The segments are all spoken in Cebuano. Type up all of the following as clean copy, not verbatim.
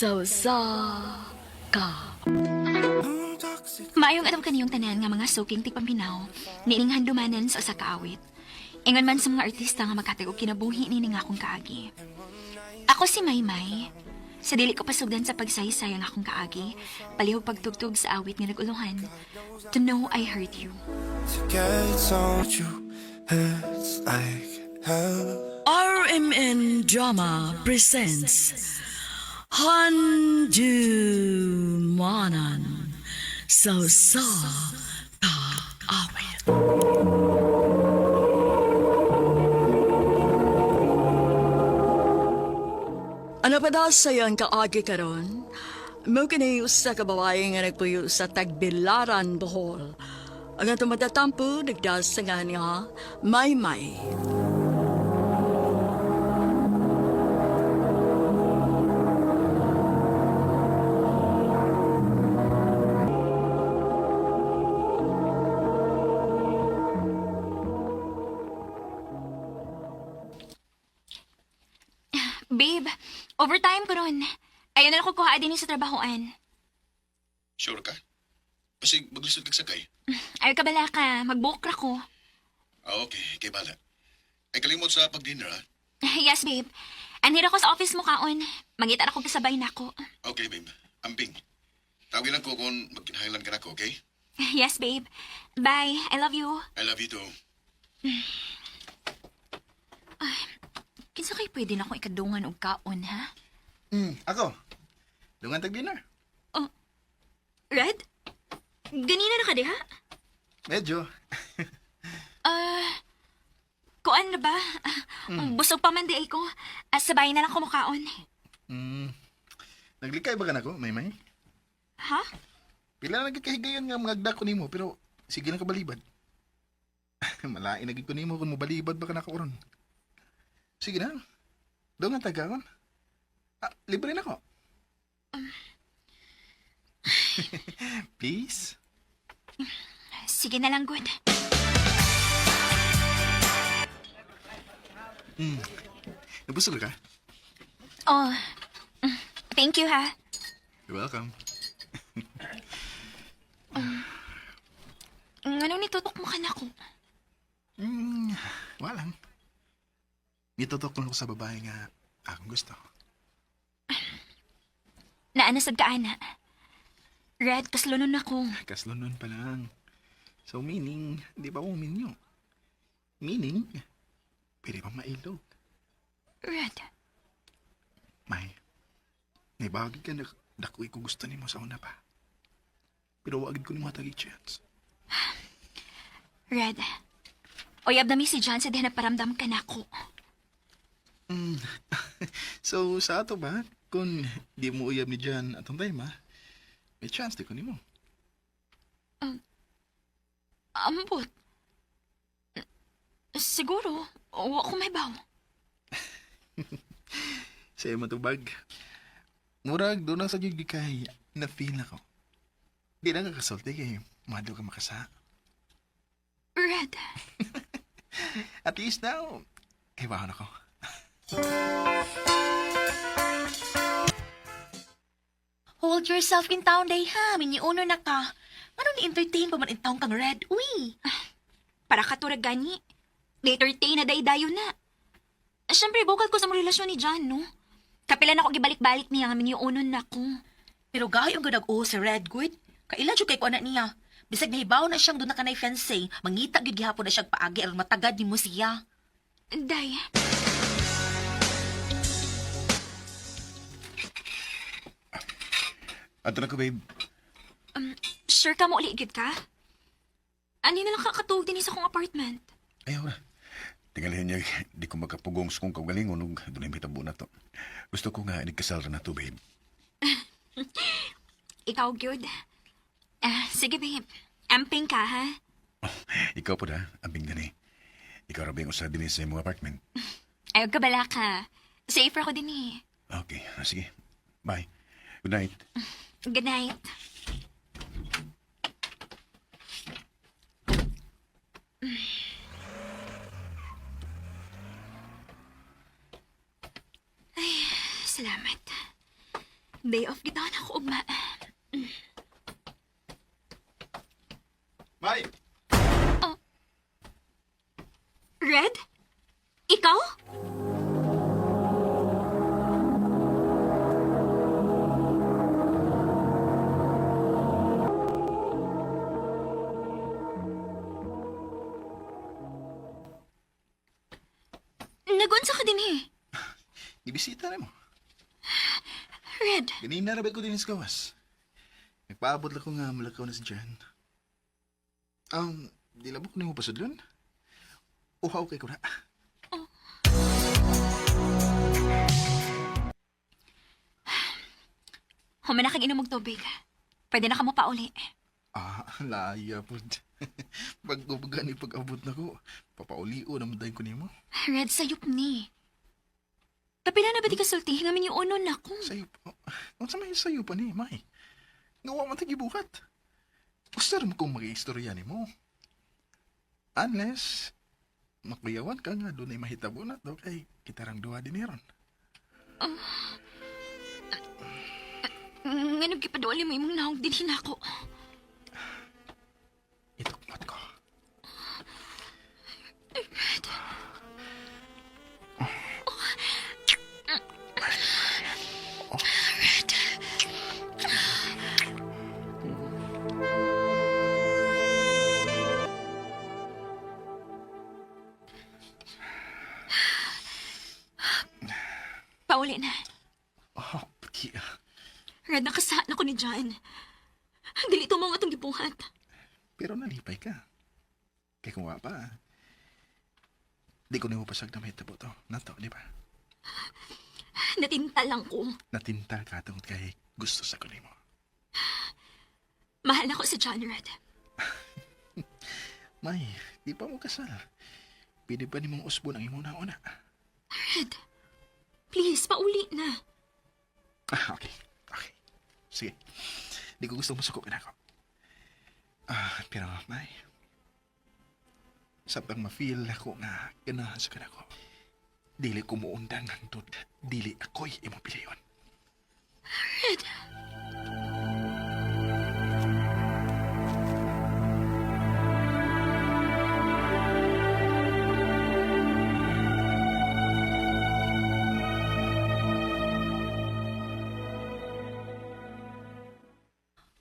Sa usa ka Maayong adlaw kaniyong tanan nga mga suking tigpaminaw, niining handumanan sa usa ka awit. Ingon man sa mga artista nga maghatag og kinabuhi niini nga akong kaagi. Ako si Maymay. Sa dili ko pasugdan sa pagsaysay ang akong kaagi, palihog pagtugtog sa awit nga nag-uluhan. To Know I Hurt You. To get on you hurts like hell. RMN Drama presents Handumanan sa usa ka awit. Ano pa daw sa'yo ang kaagi karon? Mo kini usa ka babae nga nagpuyo sa Tagbilaran, Bohol. Ang atong matatampo, nagdas nga niya, Maymay. Babe, overtime ko ron. Ayaw na lang ko kuha din sa trabahoan. Sure ka? Basig maglisod kag sakay. Ayaw ka bala ka, mag-book ra ko. Ah, okay. Kay bala. Ay kalimot sa pag-dinner, ha? Yes, babe. Anhira ko sa office mo kaon. Mangita ra ko kasabay nako. Okay, babe. Amping. Tawagin lang ko kung magkinahanglan ka nako, okay? Yes, babe. Bye. I love you. I love you too. Kinsa kay pwede na akong ikadungan og kaon, ha? Ako. Dungan tag dinner. Red? Ganina na ka diha? Medyo. Ah, kuan na ba? Busog pa man di ay ko. Ah, sabay na lang kumukaon. Naglikay ba ka nako, Maymay? Ha? Pila na nagkakahigayon nga mga agda ko nimo pero sige na ka balibad. Malain na gid ko nimo kung mobalibad ba ka nako ron. Sige na. Dungan tag kaon. Ah, libre na ko. Please? Sige na lang, good. Nabusog ka? Oh, thank you, ha? You're welcome. Anong nitutok mo ka nako? Walang. Nitutok lang ko sa babae nga akong gusto. Naanasad ka, ana. Red, kaslonon ako. Kaslo nun pa lang. So meaning, di ba uminyo? Meaning, pwede pang mailog. Red, May, naibagay ka na dakoy ko gusto nimo sa una pa. Pero wagid ko nimo hatag chance. Red. Oyab na mi si John sa diha nagparamdam ka nako. So sa ato ba, kung di mo uyab ni John atong time ha, may chance di ko nimo. Ambot. Siguro, wa ko may baw. Sa imo tubag. Murag doon na sa gyud kay na feel ako. Di na ka kasulti kay mado ka makasa. Red, At least now, kay bahon ako. Hold yourself in town day ha. Miniuno na ka. Ano ni-entertain pa man in town kang Red? Uy! Para katurag gani. Later day na daydayo na. Siyempre, bukal ko sa mga relasyon ni John, no? Kapila na ako gibalik-balik niya nga miniunon na ko. Pero gahi ang gadag si Red good. Kailan jud kay ko anak niya. Bisag nahibaw na siyang doon na kanay fiancé, mangita gyud gihapon na siyang paagi aron matagad nimo siya. Day, Ato na ko, babe. sure ka mo uli gid ka? Ani na lang kakatuog din sa akong apartment. Ayaw na. Tingalihin niya, di ko makapugong sa kong kaugalingon ug dunay mahitabo na to. Gusto ko nga inigkasal ra na to, babe. Ikaw, good. Ah, sige, babe. Amping ka, ha? Ikaw po na, ambing gani. Ikaw ra ba yung usa dinhi sa imong apartment? Ayaw ka bala ka. Safer ako din eh. Okay, sige. Bye. Good night. Good night. Ay, salamat. Day off gid ako ugma. Bye! Red? Ikaw? Nagunsa ka din eh. Ibisita na mo. Red, Ganina ra ba ko din sa gawas. Nagpaabot lang ko nga malakaw na si Jan. Di labok nimo pasudlon? Uhaw kay ko na. human na kang inom og tubig. Pwede na ka mo pauli. Ah, laya po. Pag ni pag-abot na ko, papaulio na dayon ko nimo. Red, sayop ni. Kapila na ba di ka sulti? Ngamin yung uno na ko. Sayo pa. Unsa may sayo pa ni, May? Nga wa man ta gibuhat. Gusto ra mo kong mag-istorya nimo. Unless, makuyawan ka nga doon ay mahitabo na to kay kita rang duha din ron. Nganong gipaduli mo imong naong dinhin ako. Itukmot ko. Red. Pauli na. Oh, pati ah. Red, nakasaan ako ni John. Dili ito mo nga itong gibuhat. Pero nalipay ka. Kay kung wa pa, di ko nimo pasag na mahitabo to. Nato, di ba? Natinta lang ko. Natintal ka tungod kay gusto sa ko nimo. Mahal na ko si John, Red. May, di pa mo kasal. Pwede pa nimong usbon ang imong nauna. Red, please, pauli na. Ah, okay. Okay. Sige. Di ko gusto masuko ka na ako. Ah, pero may, samtang ma-feel ako nga ganahan sa kanako. Dili ko muundang hangtod. Dili ako'y imong piliyon. Red.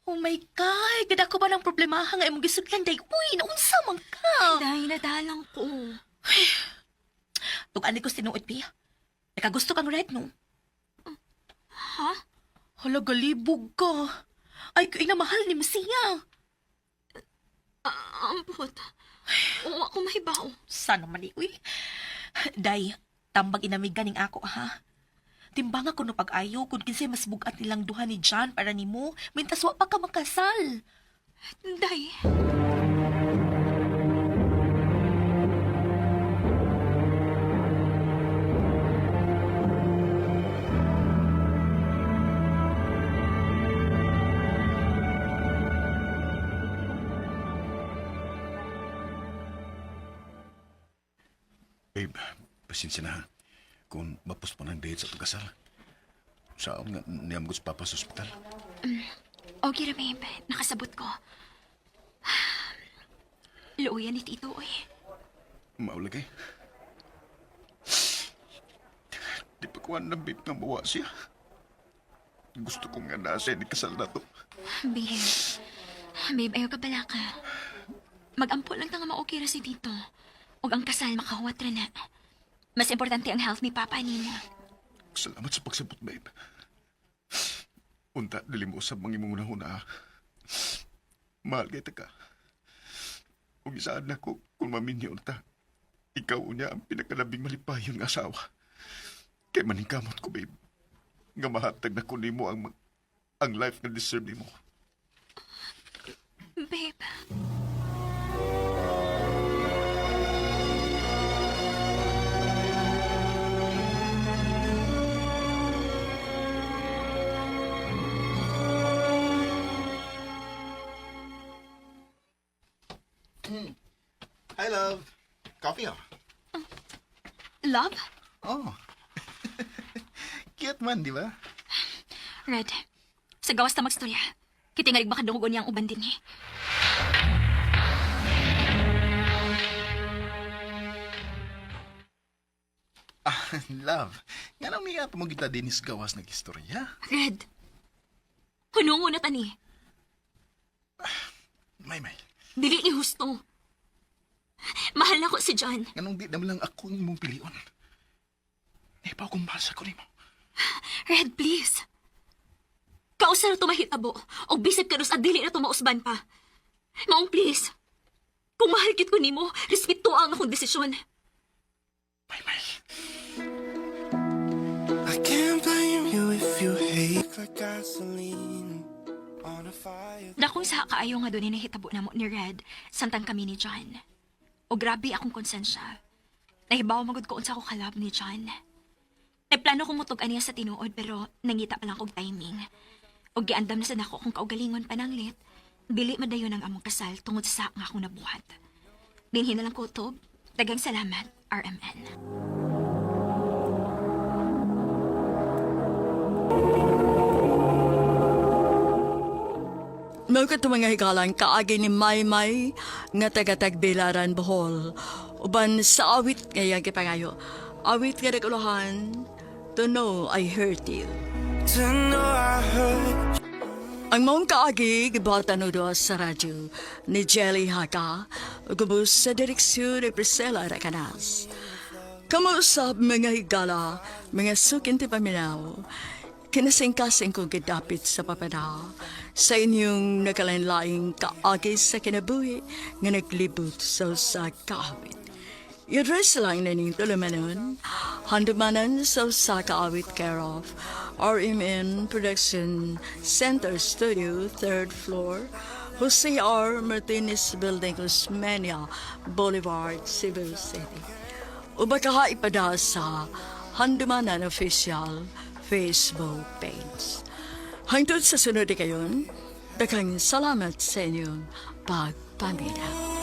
Oh my God! Gada ko ba ng problema nga imong gisudlan day? Uy, naunsa man ka? Dahil nadalang ko. Tugan ko sinuot, Pia. Nakagusto kang red, no? Ha? Hala, galibog ka. Ay, kay na mahal ni Messiah. Ah, ampot. Oo, ako mahibaw. Sana man uy. Day, tambag inamigan ning ako, ha? Timbanga ko no pag-ayo kung kinsay mas bugat nilang duha ni John para nimo, mintas wa pa ka makasal. Day. Babe, pasensya na ha. Kung mapospon ang date sa itong kasal. Saan nga niyam ko sa papa sa ospital? Okay ra, babe. Nakasabot ko. Luoyan ni Tito, oy. Maulagay. Di pa kuha ng babe nga mawa siya. Gusto ko nga nasa ni kasal na to. Babe. Babe, ayaw ka pala ka. Mag-ampo lang ta nga ma-okay ra si Tito. Ug ang kasal makahuwat ra na. Mas importante ang health ni Papa nimo. Salamat sa pagsabot, babe. Unta, dili mo usab mga imong unahuna, ha. Mahal kay ka. Ug isaan na ko kung maminyo unta. Ikaw unya ang pinakalabing malipayon nga asawa. Kay maningkamot ko, babe. Nga mahatag na ko nimo ang life nga deserve nimo. Babe. Hi, love. Coffee, oh. Love? Oh. Cute man, di ba? Red, sa gawas ta magstorya. Kitingalig baka dungogon niya ang uban din eh. Ah, love. Nga nang miya pa mo kita dinis gawas nag-istorya. Red, hunungo na tani. May may. Dili ni husto. Mahal na ko si John. Nganong di naman lang ako ang imong pilion. Ipaw kong mahal sa ko nimo. Red, please. Kausa na tumahitabo o bisag ka sa dili na tumausban pa. Maong please. Kung mahal kit ko nimo, respeto ang akong desisyon. May may. I can't blame you if you hate like gasoline on a fire. Dakong sa kaayo nga doon nahitabo na mo ni Red, samtang kami ni John. O grabe akong konsensya. Nahibaw magud ko unsa ko kalab ni John. Nagplano kong mutug aniya sa tinuod pero nangita pa lang kog timing. O giandam na sa nako kung kaugalingon pananglit, dili madayon ang among kasal tungod sa nga akong nabuhat. Dinhi na lang kutob. Dagang salamat, RMN. Mao kadto mga higalan kaagi ni Maymay nga taga Tagbilaran, Bohol. Uban sa awit nga iyang gipangayo. Awit nga naguluhan, To Know I Hurt You. To know I hurt Ang maong kaagi gibuhatan og duha sa radyo ni Jelly Haka ug sa direksyon ni Priscilla Racanas. Kamuusap mga higala, mga sukin ti paminaw, kinasingkasing kong gidapit sa papada sa inyong nakalain-laing kaagi sa kinabuhi nga naglibot sa usa ka awit. I-address lang na ning tulumanon, handumanan sa usa ka awit care of RMN Production Center Studio, 3rd floor, Jose R. Martinez Building, Osmeña Boulevard, Cebu City. O baka ipada sa Handumanan Official Facebook page. Hangtod sa sunod kayon, daghang salamat sa inyong pagpamina.